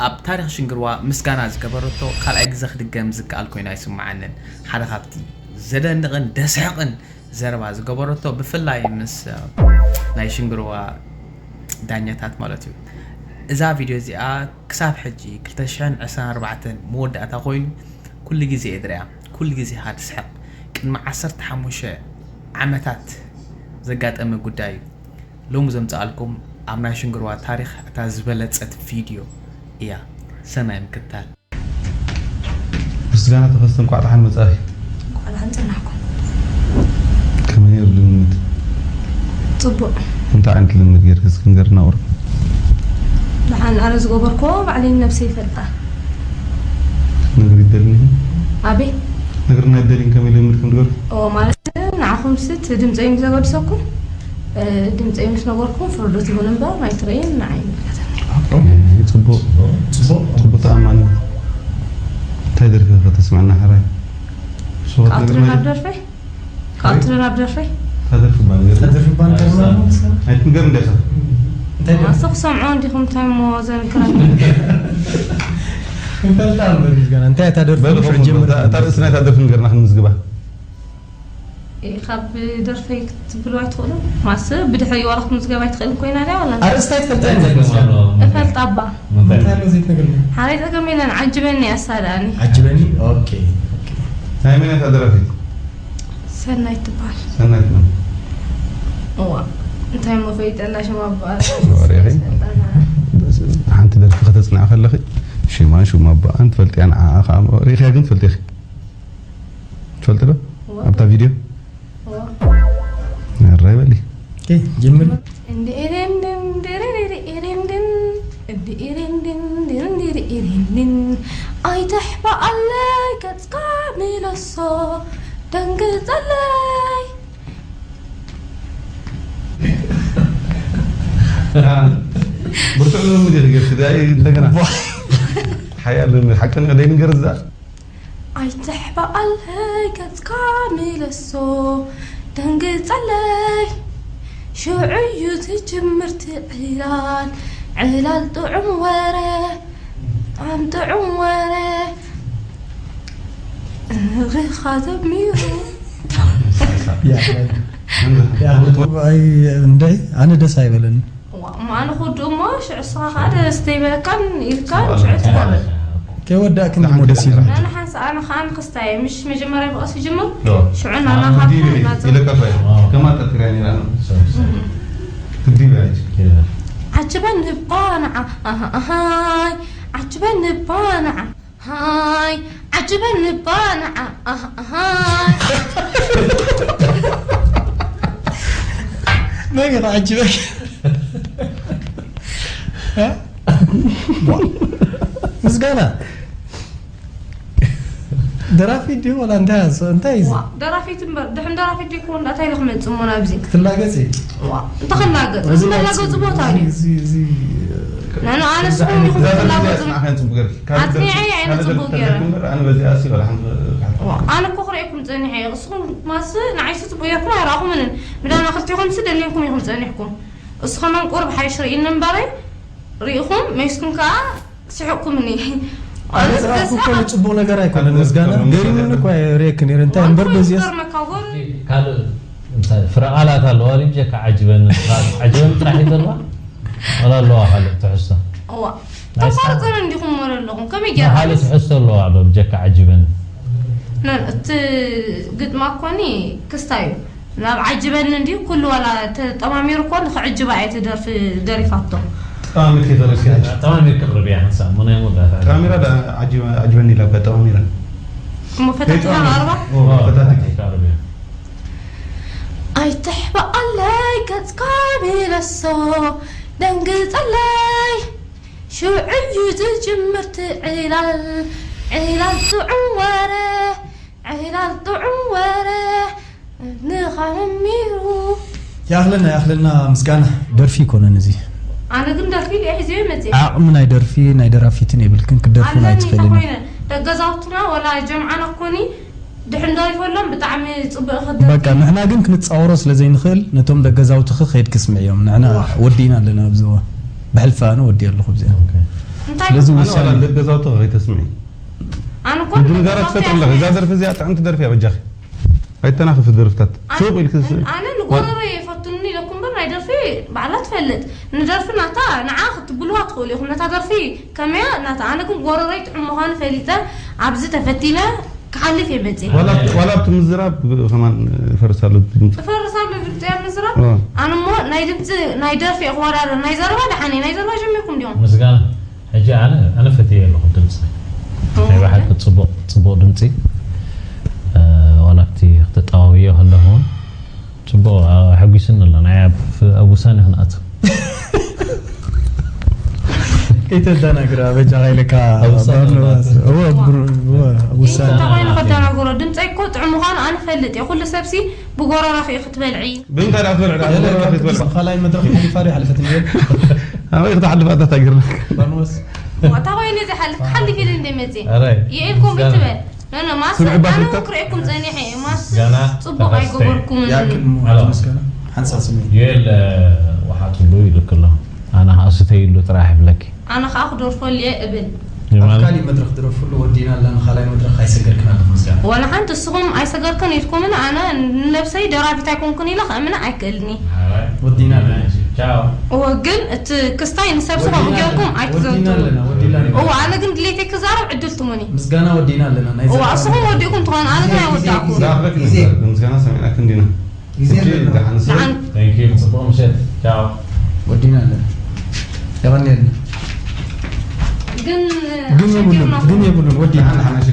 ኣብ ታሪኽ ሽንግርዋ ምስጋና ዝገበረቶ ካልኣይ ግዘ ክድገም ዝከኣል ኮይኑ ኣይስምዓንን። ሓደ ካብቲ ዘደንቕን ደስሕቕን ዘረባ ዝገበረቶ ብፍላይ ምስ ናይ ሽንግርዋ ዳኛታት ማለት እዩ። እዛ ቪድዮ እዚኣ ክሳብ ሕጂ ክልተ ሽሕን ዕስራን ኣርባዕተን መወዳእታ ኮይኑ ኩሉ ግዜ እየ ዝሪኣ። ኩሉ ግዜ ኢኻ ትስሕቕ። ቅድሚ ዓሰርተ ሓሙሽተ ዓመታት ዘጋጠመ ጉዳይ እዩ። ሎሚ ዘምጽኣልኩም ኣብ ናይ ሽንግርዋ ታሪኽ እታ ዝበለጸት ቪድዮ እያ። ሰናይ ምክትታል። ምስጋና ተኸስተ፣ እንኳዕ ደሓን መጻእኪ። እንኳዕ ደሓን ጸናሕኩም። ከመይ ነይሩ ልምምድ? ጽቡቕ። እንታይ ዓይነት ልምምድ ጌርኪ እስኪ ንገርና ቁሩብ? ደሓን ኣነ ዝገበርክዎ ባዕለይ ነብሰይ ይፈልጣ። ነግሪ ይደልኒ? ኣበይ? ነግርና ይደልኝ ከመይ ልምምድ ከም ትገብሪ? ኦ፣ ማለት ንዓኹም ስት ድምፀይ ምስ ዘገድሰኩም፣ እ፣ ድምፀይ ምስ ነገርኩም ፍርዱ ትብሉ እምበር ኣይትረይን ንዓይ ይምልከተኒ። ጽቡቕ። ጽቡቕ። ጽቡቕ ተኣማኒ። እንታይ ደርፊ ከተስምዐና ሕራይ? ስብሐት ካብ ነግርና ትረን ኣብ ይደል- ደርፈይ? ካብ ትረን ኣብ ደርፈይ? ታደርፊ ባንገር። ታደርፊ ባንገር ነው። ኣይትንገር እንዴ ኸ? እንታይ ደርፊ? ኣስኽ ሰምዖ እንዲኹም እንታይ እሞ ዘንክራት? እንታይ ታደርፊ? በሉ፣ ከምኡ ጀምር። እታ ርእሲ ናይታ ደርፊ ንገርና ክንምዝግባ። እ፣ ካብ ደርፈይ ክትብሉ ኣይትኽእሉን? ማስ ብድሕሪ ዋላ ክትምዝገብ ኣይትኽእልን ኮይና ድያ ዋላ? ኣርእስታ ኣይትፈልጥን እንታይ ኢኻ? ትገብር ኣለዋ? እፈልጣ እባ። እንታይ? እንታይ ኣሎ ዘይትነግርኒ? ሓራይ ጸገም የለን፣ ዓጅበኒ ኣሳድኣኒ። ዓጅበኒ? ኦኬ፣ ኦኬ። ናይ መን እያ እታ ደራፊት? ሰናይት ትበሃል። ሰናይት መን? እዋ፣ እንታይ እሞ ፈሊጠላ ሽማ እባ? ወሬኺ? ሓንቲ ደርፊ ከተጽንዓ ከለኺ ሽማን ሽማ ኣቦኣን ትፈልጥያ፣ ንዓኣ ኸኣ ሪእኽያ ግን ትፈልጢ ኢኺ? ትፈልጢ ዶ? እዋ። ኣብታ ቪድዮ? እዋ። ኣረ በሊ። ኦኬ፣ ጀምሪ። እንዲ ኤሬንድን፣ ድርርሪ ኤሬንድን፣ እንዲ ኤሬንድን፣ ድርርሪ ኤሬንድን፣ ኣይትሕባኣለይ ገጽካ ምለሶ፣ ደንግጸለይ። ብርቱዕ ልምምድ ኢኺ ጌርኪ፣ ዳይ እንደገና። ሓያል ልምምድ፣ ሓቀኛ ደይንገር እዛ። ኣይትሕባኣለይ ገጽካ ምለሶ፣ ደንግጸለይ። ሽዑ እዩ ዝጅምር እቲ ዕላል፣ ዕላል ጥዑም ወረ፣ ጥዑም ጥዑም ወረ። እግኻ ዘሚሩ። ያ፣ ያ፣ ኣይ፣ እንደይ፣ ኣነ ደስ ኣይበለኒ። ዋ፣ እሞ ኣነ ክውድእ እሞ ሽዑ እስኻ ኸኣ ደስ ዘይበለካን ኢልካ ሽዑ ትፈርድ። ከይወዳእክን እሞ ደስ ይብል። ኣነ ሓንሳ-፣ ኣነ ኸኣ ንክስታይ ምሽ መጀመርያ ብቐስ ይጅምር። ዶ። ሽዑ ኣነ ናናኻትኩም ክዲብ ኢለ ናጽ-፣ ኢለካ እኮ እየ። ዋው። ከማን ጠርጢራ ነይራ ነው። ሰው፣ ሰው። እህ። ክዲብ እያ እቺ። ኪዳ። ዓጅበኒ እባ ንዓ፣ ኣሃ፣ ኣሃይ፣ ዓጅበኒ እባ ንዓ። ሃይ፣ ዓጅበኒ እባ ንዓ፣ ኣህ፣ ሃይ። መን እዩ ክዓጅበክ? እ? ዋ። ምስጋና። ደራፊ ድዩ ወላ እንታይ፣ እንታይ እዩ እዚ? ዋ፣ ደራፊት እምበር፣ ድሕን ደራፊት ድዩ ክውን እንታይ ኢሉ ክመጽእ እሞ ናብዚ? ክትላገጽ እዩ። ዋ፣ እንተ ክላገጽ፣ እዚ እዚ መላገጺ ናጽ-፣ ቦታ እዩ። እዚ፣ እዚ፣ እዚ፣ ንሕና ኣነ ንስኹም ኢኹም እዛ ትላገጹ። ኣጽኒዐ እየ ኣነ ጽቡቅ ገይረ። ዋ፣ ኣነ እኮ ክርእየኩም ጸኒሐ እየ። ንስኹም ማስ ንዓይሲ ጽቡቅ ጌርኩም ኣይረኣኹምንን። ምዳና ክልቲኹም ሲ ደሊንኩም ኢኹም ጸኒሕኩም። እስኹም ቁሩብ ሓይሽ ርእይኒ እምበረይ፣ ርኢኹም፣ መይስኩም ከኣ ስሕቅኩምኒ። ኣነ ዝረኣኹ እኮ ንጽቡቅ ነገር ኣይኮነን። ምስጋና ገሪሙኒ እኮ ርእየኪ ነይረ። እንታይ እምበር በዚያስ ካልእ እንታይ ፍረ ቃላት ኣለዋ ድዩ? ብጀካ ዓጅበኒ፣ ዓጅበኒ ጥራሕ እዩ ዘለዋ? ዋላ ኣለዋ ካልእ ትሕዝቶ? እዋ። ናይ ተቋርጸን እንዲኹም ወረ ኣለኹም። ከመይ ጌርኩም? ካልእ ትሕዝቶ ኣለዋ ዶ ብጀካ ዓጅበኒ? ነን፣ እቲ ግጥማ እኮኒ ክስታይ እዩ። ናብ ዓጅበኒ እንዲዩ ኩሉ ዋላ ተጠማሚሩ እኮ ንኽዕጅባ እየ እቲ ደርፊ ደሪፋቶ። ጠማሚርኪ ተረሲዕኪ። ጠማሚርኪ ቅርብያ ሓንሳብ፣ እሞ ናይ መወዳእታ። ጠማሚራ ዳ ዓጅበ-፣ ዓጅበኒ ኢላ እኮ ጠማሚራ። እሞ ፈታቲና ከይጠማሚር-፣ ንኣርባ? ኦ፣ ፈታቲኪ። ፈታቲኪ ቅርብያ። ኣይትሕባኣለይ ገጽካ ምለሶ፣ ደንግጸለይ። ሽዑ እዩ ዝጅምር እቲ ዕላል፣ ዕላል ጥዑም ወረ፣ ዕላል ጥዑም ወረ፣ ንኻ መሚሩ። ይኣኽለና፣ ይኣኽለና ምስጋና። ደርፊ ይኮነን እዚ። ኣነ ግን ደርፊ ድየ ሒዘዮ መፅየ። ዓቕሚ ናይ ደርፊ፣ ናይ ደራፊትን የብልክን፣ ክትደርፍን ኣለኒ ኣይትኽእልን። ተኾይነ፣ ደገዛውትና ወላ ጀምዓና ኮኒ፣ ድሕን ደሪፈሎም ብጣዕሚ ጽቡቕ ክደርፍ። በቃ ንሕና ግን ክንጻወሮ ስለ ዘይንኽእል ነቶም ደገዛውትኺ ከይድኪ ስምዕዮም። ንሕና ዋ። ወዲእና ኣለና ኣብዚ እዋን። ብሕልፊ ኣነ ወዲእ ኣለኹ ኣብዚኣ። ኦኬ። እንታይ ስለዚ ኣነ ዋላ ውሳኔ እንደ ገዛውቲ ከይተስምዒ ኣነ እኮ ድንጋራት ክፈጥረለኺ እዛ ደርፊ እዚኣ ጥዕምቲ ደርፊ እያ በጃኺ ኣይተናኽፊ ደርፍታት ሱቕ ኢልኪ ስ- ኣነ ንጎረሮ የፈቱኒ ኢለኩም በር ናይ ደርፊ ባዕላ ትፈልጥ ንደርፊ ናታ ንዓ ክትብልዋ ትኽእሉ ኢኹም ነታ ደርፊ ከመያ ናታ ኣነ ግን ጎረሮይ ጥዑም ምዃኑ ፈሊጠ ኣብዚ ተፈቲነ ክሓልፍ እየ መፅእ ዋላ ዋላ ኣብቲ ምዝራብ ከማን ፈርሳሉ ድምፂ እፈርሳሉ ድምፂ ኣብ ምዝራብ እ። ኣነ እሞ ናይ ድምፂ ናይ ደርፊ እየ ክወዳደር ናይ ዘረባ ደሓነ ናይ ዘረባ ጀሚርኩም ዲኹም ምስጋና ሕጂ ኣነ ኣነ ፈትየ ኣለኹ ድምፂ ናይ ባሓቂ ፅቡቕ ፅቡቕ ድምፂ እ፣ ዋላ ኣብቲ ክተጠዋውዮ ከለኹ እውን ፅቡቕ ኣ- ኣሐጒስኒ ኣሎ ናይ ኣብ ኣብ ውሳኔ ክንኣቱ ከይተደናግራ በጃ ኢለካ ኣብ ውሳኔ ባርኖባስ እወ ብሩ- እወ ኣብ ውሳኔ እንታይ ኮይኑ ከደናግሮ ድምፀይ እኮ ጥዑም ምዃኑ ኣነ ፈልጥ እየ ኩሉ ሰብሲ ብጎረሮኺ ክትበልዒ ብምንታይ ደኣ ክትበልዕ ደኣ ገለ ክትበልዕ ካብቲ ካልኣይ መድረኽ ሓሊፋ ዶ ሓለፈት እየ ኣበይ ክትሓልፍ ኣታ ታገርና ባርኖባስ እታ ኮይኑ ዝሓልፍ ክሓልፍ ኢለ እንደ መፅእ ኣራይ የኤልኩም ምስጋና። ይትበል ኖኖ ማስተር ስምዒ ኣነ ባትሪታት? ክርእየኩም ፀኒሐ እየ ማስተር ገና ፅቡቅ ተኸስተ። ኣይገበርኩምን ያክል ኣሎ። ምስጋና ሓንሳብ ስምዒት ዮኤል እ፣ ውሓጥሉ ይልክ ኣሎ ኣነ ከዓ ስተይሉ ጥራሕ ይብለኪ ኣነ ከዓ ክደርፈሉ እየ እብል ኣብ ካሊእ መድረኽ ድረፍሉ ወዲና ኣለና ካልኣይ መድረኽ ኣይሰገርክን ኣለኹ ምስጋና ወላ ሓንቲ እስኹም ኣይሰገርክን ኢልኩምን ኣነ ንነብሰይ ደራቢት ኣይኮንኩን ኢለ ከእምነ ኣይክእልኒ ወዲና ኣለና ቻው እወ ግን እቲ ክስታይ ንሰብ ስኻ ብጌርኩም ወዲና ኣይትዘውትሩ ኣለና ወዲና ኣለና እወ ኣነ ግን ድሌተይ ክዛረብ ዕድል ትሙኒ ምስጋና ወዲና ኣለና ናይ እወ ዘላለም እስኹም ወዲእኩም ትኾኑ ኣነ ግን ኣይወዳእኩም ዛረበክ ምስጋና ሰሚዕናክ እንዲና ግዜ ኣለና ደሓንስ ደሓን Thank you ጽቡቕ ምሸት ቻው ወዲና ኣለና የቐንየልና ግን ግን የብሉን ግን የብሉን ወዲና ደሓን ሓናሽ